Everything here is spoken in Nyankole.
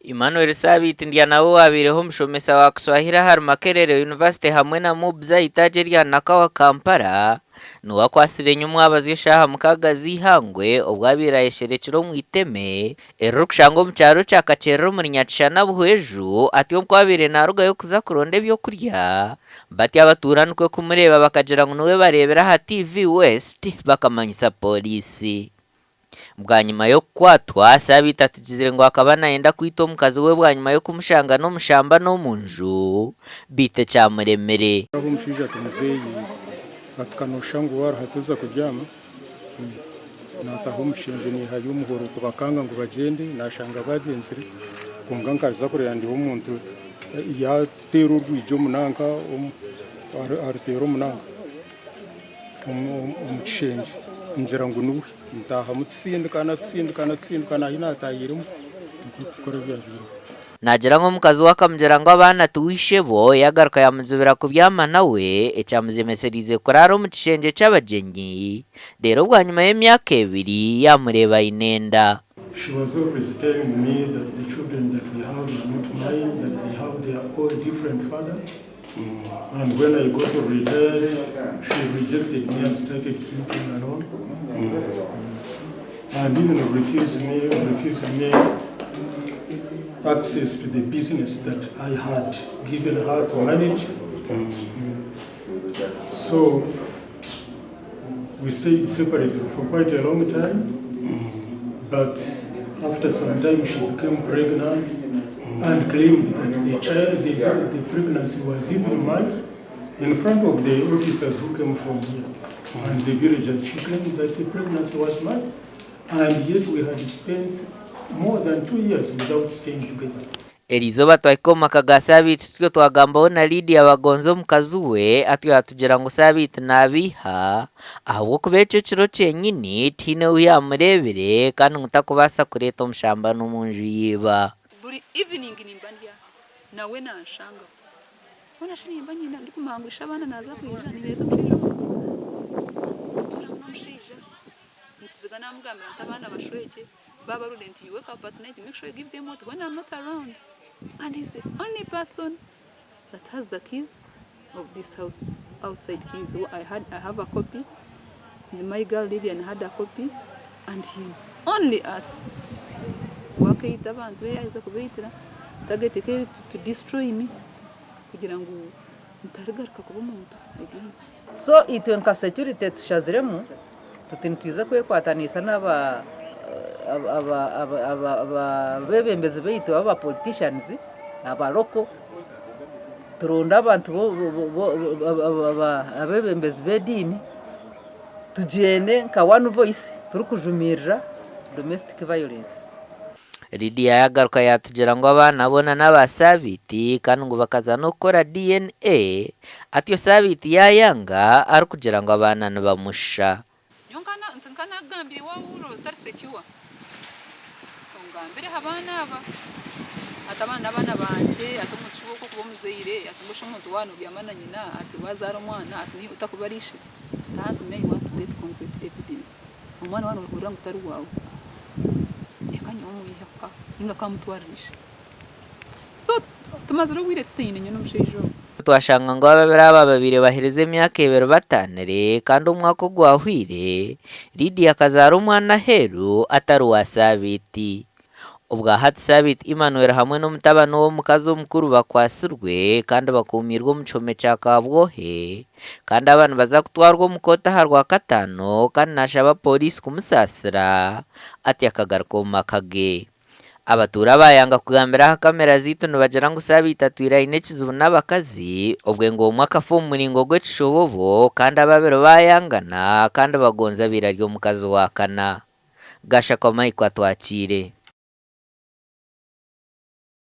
Emmanuel Sabiiti Ndya nawe owabaireho omushomesa wa Kiswahili ahari Makerere University hamwe na MUBS ah'eitaagi erya Nakawa Kampala niwe akwatsire nyomwabazyo eshaaha mukaaga z'eihangwe obu abaire ayesherekire omu iteme eririkushangwa omu kyaro kya Kakyerere omuri Nyakishana Buhweju atyo oku abaire naarugayo kuza kuronda ebyokurya batyo abatuura nikwo kumureeba bakagira ngu niwe bareebire aha TV West bakamanyisa pooriisi. Bwanyima y'okukwatwa, Sabiiti atugizire ngu akaba nayenda kwita omukazi we bwanyima y'okumushanga n'omushamba n'omu nju beitu ekyamuremire. Aho omushaija ati muzeeyi ati kanoshusha ngu waruha toza kubyama, nataha omu kishengye nihayo omuhoro kubakanga ngu bagyende nashanga bagyenzire kwonka nkaza kureeba ndiho omuntu yateera orwigi omu nanka aruteera omu nanka omu kishengye ngira ngu niwe. Ntaahamu tusindikana tusindikana tusindikana ahi naataahiremu nikwo kukora ebyabaireho. Naagira ngu omukazi we akamugira ngu abaana tiwe ishebo, yaagaruka yaamuzibira kubyama nawe, ekyamuzemeseriize kuraara omu kishengye ky'abagyenyi, reero bwanyima y'emyaka ebiri yaamureeba aine enda. She was always telling me that the children that we have are not mine, that they have their own different father. And when I got retired, she rejected me and started sleeping alone. And even refused me, refused me access to the business that I had given her to manage. So we stayed separated for quite a long time. But after some time, she became pregnant and claimed that the child, the, the pregnancy was even mine. In front of the officers who came from here and the villagers, she claimed that the pregnancy was mine. And yet we had spent more than 2 years without staying together. Eriizooba twahika omu maka ga Sabiiti tutyo twagambaho na Lydia Bagonza omukazi we atyo yatugira ngu Sabiiti nabeiha ahabw'okuba ekyo ekiro kyenyini tihaine ou yamureebire kandi ngu takubaasa kureeta omushambani omu nju ya iba. Buri evening nimba ndi aha nawe nanshangaho. Mbwenu shi nimba nyine ndikumangurisha abaana naaza kwija niinyeta omushaija omu nju. Nitutuuramu n'omushaija nituziga naamugambira nti abaana bashwekye baaba rude nti you wake up at night make sure you give them water when I'm not around and he's the only person that has the keys of this house outside keys I had I have a copy my girl Lilian had a copy and him only us wakaita abantu be yaheza kubaitira target eka eri to destroy me kugira ngu ntarigaruka kuba omuntu again. So itwe nka security tushaziremu tuti nitwiza kwekwatanisa n'aba abeebembezi baitu aba politicians aba local turonde abantu abeebembezi b'ediini tugyende nka one voice turikujumirira domestic violence. Lydia yaagaruka yaatugira ngu abaana boona n'aba Sabiiti kandi ngu bakaza n'okukora DNA, atyo Sabiiti yaayanga arikugira ngu abaana nibamushusha. Nyowe nka naakugambire waahurira otari secure ongambire aha baana aba. Ati abaana n'abaana bangye, ati omuntu shi wowe okuba omuzaire, ati mbwenu shi omuntu waaba noobyama na nyina, ati waazaara omwana ati niiwe otakuba ari ishe? Ati hati me I want to get concrete evidence. Omwana waaba noohurira ngu tari waawe, reka nyowe mwiheho aha ninga nkaamutwarira ishe. So tumazire obwire tutaine nyowe n'omushaija ogu. Twashanga ngu ababiri aba babaire baherize emyaka ebiri bataanire kandi omwaka ogwahweire, Lydia akazaara omwana aheeru atari wa saabiiti. Obwa hati Sabiiti Emmanuel hamwe n'omutabani w'omukazi omukuru bakwatsirwe kandi bakuumiirwe omu kihome kya Kabwohe kandi aba nibaza kutwarwa omu kooti aha Rwakataano kandi nashaba Pooriisi kumusaasira atyo akagaruka omu maka ge. Abatuura abaayanga kugambira aha kamera zaitu nibagira ngu Sabiiti atwire aine ekizibu n'abakazi obwe ngu omwe akafa omu muringo gw'ekishobobo kandi ababiri baayangana kandi Bagonza abaire ari omukazi wa kana. Gashakwa Michael Atwakiire.